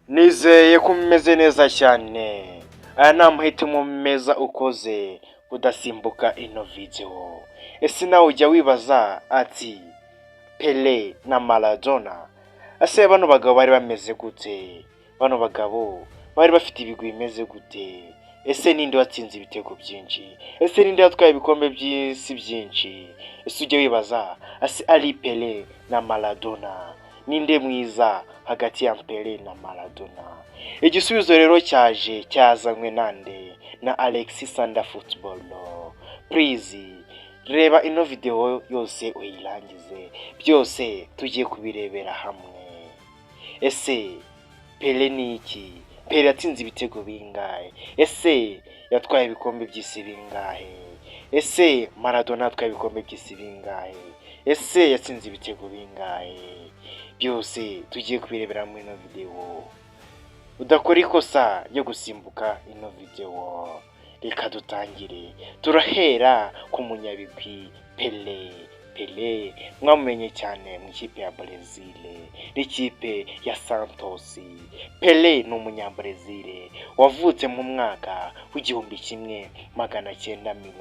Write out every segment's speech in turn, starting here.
Nizeye ko umeze neza cyane. Aya ni amahitamo meza ukoze kudasimbuka ino video. Ese nawe ujya wibaza ati Pele na Maradona, ese bano bagabo bari bameze gute? Bano bagabo bari bafite ibigwi bimeze gute? Ese ninde watsinze ibitego byinshi? Ese ninde watwaye ibikombe by'isi byinshi? Ese ujya wibaza ese ari Pele na Maradona, ninde mwiza hagati ya Pele na Maradona? Igisubizo rero cyaje cyazanywe nande? Na Alexis Sanda Football. Please reba ino video yose uyirangize, byose tugiye kubirebera hamwe. Ese Pele ni iki? Pele yatsinze ibitego bingahe? Ese yatwaye ibikombe by'isi bingahe? Ese Maradona yatwaye ibikombe by'isi bingahe? Ese yatsinze ibitego bingahe? Byose tugiye kubirebera muri ino video. Udakora ikosa ryo gusimbuka ino video. Reka dutangire. Turahera ku munyabigwi Pele. Pele mwamumenye cyane mu ikipe ya Brazil n'ikipe ya Santos. Pele ni Umunyabrazil wavutse mu mwaka w'1940,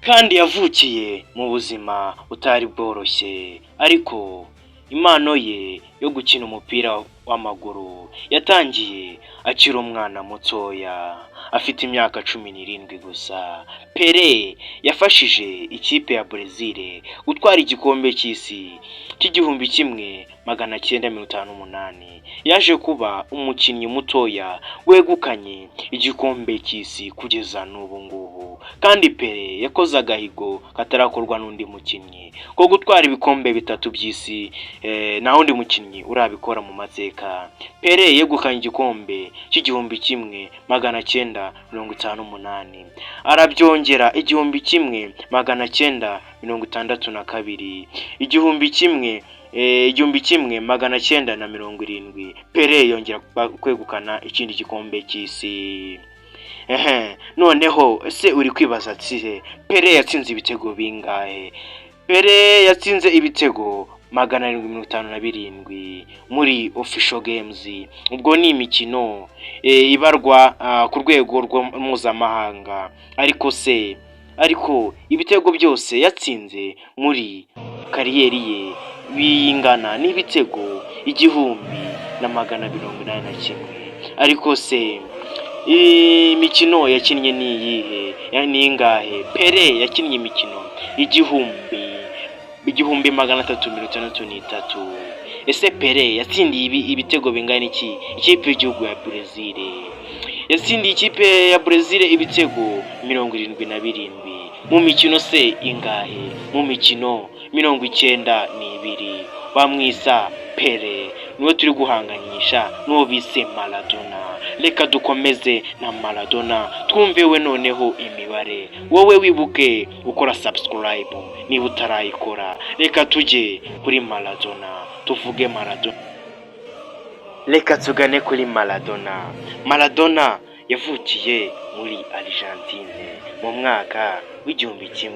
kandi yavukiye mu buzima butari bworoshye, ariko impano ye yo gukina umupira w'amaguru yatangiye akiri umwana mutoya, afite imyaka 17 gusa. Pele yafashije ikipe ya Brazil gutwara igikombe cy'isi cy'igihumbi kimwe magana cyenda mirongo itanu n'umunani. Yaje kuba umukinnyi mutoya wegukanye igikombe cy'isi kugeza n'ubu ngubu. Kandi Pele yakoze agahigo katarakorwa n'undi mukinnyi ko gutwara ibikombe bitatu by'isi, nta wundi mukinnyi urabikora mu mateka. Pele yegukanye igikombe cy'igihumbi kimwe magana cyenda mirongo itanu n'umunani, arabyongera 1962, 1970. Pele yongera kwegukana ikindi gikombe cy'isi. Ehe, noneho ese uri kwibaza ati Pele yatsinze ibitego bingahe? Pele yatsinze ibitego 757 muri official games. Ubwo ni imikino ibarwa ku rwego mpuzamahanga. Ariko se, ariko ibitego byose yatsinze muri career ye bingana n'ibitego 1281. Ariko se imikino yakinnye ni iyihe, ni ingahe? Pele yakinnye imikino 1363. Ese Pele yatsindiye ibitego bingana iki ikipe y'igihugu ya Brazil? Yatsindiye ikipe ya Brazil ibitego 77. Mu mikino se ingahe? Mu mikino 92. Bamwisa Pele, niwe turi guhanganisha n'uwo bise Maradona. Reka dukomeze na Maradona, twumve we noneho imibare. Wowe wibuke gukora subscribe niba utarayikora. Reka tujye kuri Maradona, tuvuge Maradona. Reka tugane kuri Maradona. Maradona yavukiye muri Argentine mu mwaka w'1960.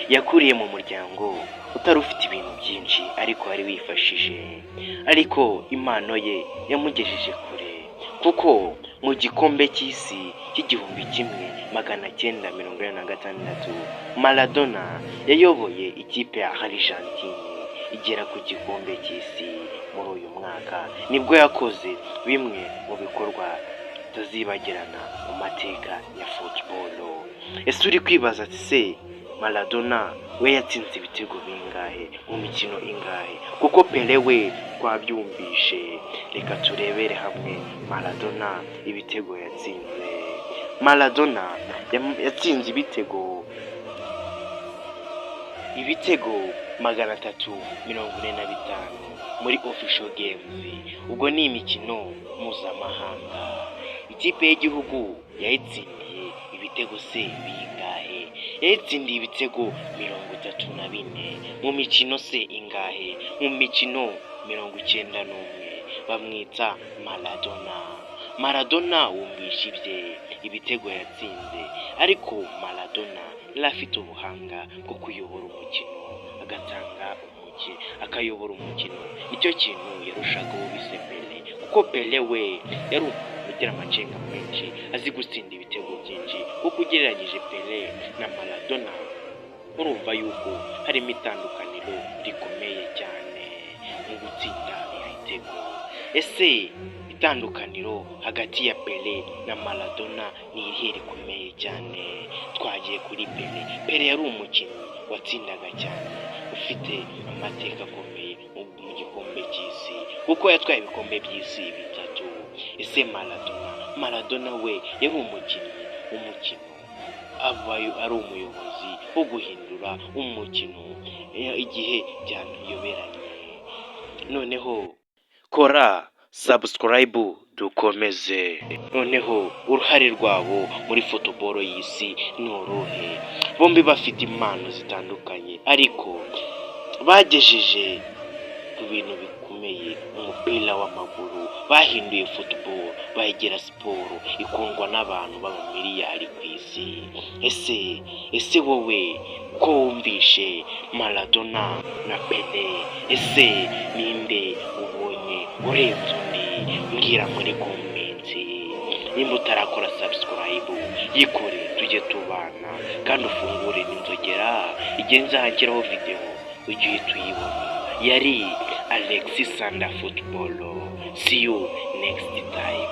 Yakuriye mu muryango utari ufite ibintu byinshi, ariko wari wifashije. Ariko impano ye yamugejeje kure, kuko mu gikombe cy'isi cy'igihumbi kimwe magana cyenda mirongo ine na gatandatu Maradona yayoboye ikipe ya Argentine igera ku gikombe cy'isi. Muri uyu mwaka nibwo yakoze bimwe mu bikorwa bitazibagirana mu mateka ya football. Ese uri kwibaza ati se Maradona we yatsinze ibitego bingahe, mu mikino ingahe? Kuko Pele we twabyumvishe. Reka turebere hamwe Maradona ibitego yatsinze. Maradona yatsinze ibitego 345 muri official games. Ubwo ni imikino mpuzamahanga. Ikipe y'igihugu yayitsindiye ibitego se bingahe? Yayitsindiye ibitego 34. Mu mikino se ingahe? Mu mikino 91. Bamwita Maradona. Maradona wumvisha ibye ibitego yatsinze, ariko Maradona yari afite ubuhanga bwo kuyobora umukino, agatanga umukino, akayobora umukino. Nicyo kintu yarushije abandi. Kurushaga uwo bise Pele, kuko Pele we yari umuntu ugira amacenga menshi, azi gutsinda ibitego byinshi, kuko ugereranyije Pele na Maradona, urumva yuko harimo itandukaniro rikomeye cyane mu gutsinda ibitego. Ese itandukaniro hagati ya Pele na Maradona ni irihe rikomeye cyane? Twagiye kuri Pele. Pele yari umukinnyi watsindaga cyane, ufite amateka akomeye mu gikombe cy'isi, kuko yatwaye ibikombe by'isi bitatu. Ese Maradona? Maradona we yari umukinnyi w'umukino, aba ari umuyobozi wo guhindura umukino igihe byayoberanye. Noneho kora subscribe dukomeze. Noneho uruhare rwabo muri football y'isi ni uruhe? Bombi bafite impano zitandukanye, ariko bagejeje ku bintu bikomeye umupira w'amaguru. Bahinduye football, bayigira siporo ikundwa n'abantu b'amamiliyari ku isi. Ese wowe ko wumvishe Maradona na Pele, ese ninde ubonye urenze undi? Mbwira muri comment. Nimba utarakora subscribe, yikore tujye tubana, kandi ufungure n'inzogera, igihe nzahashyiraho videwo ujye uhita uyibona. Yari Alexis Sanda Football. See you next time.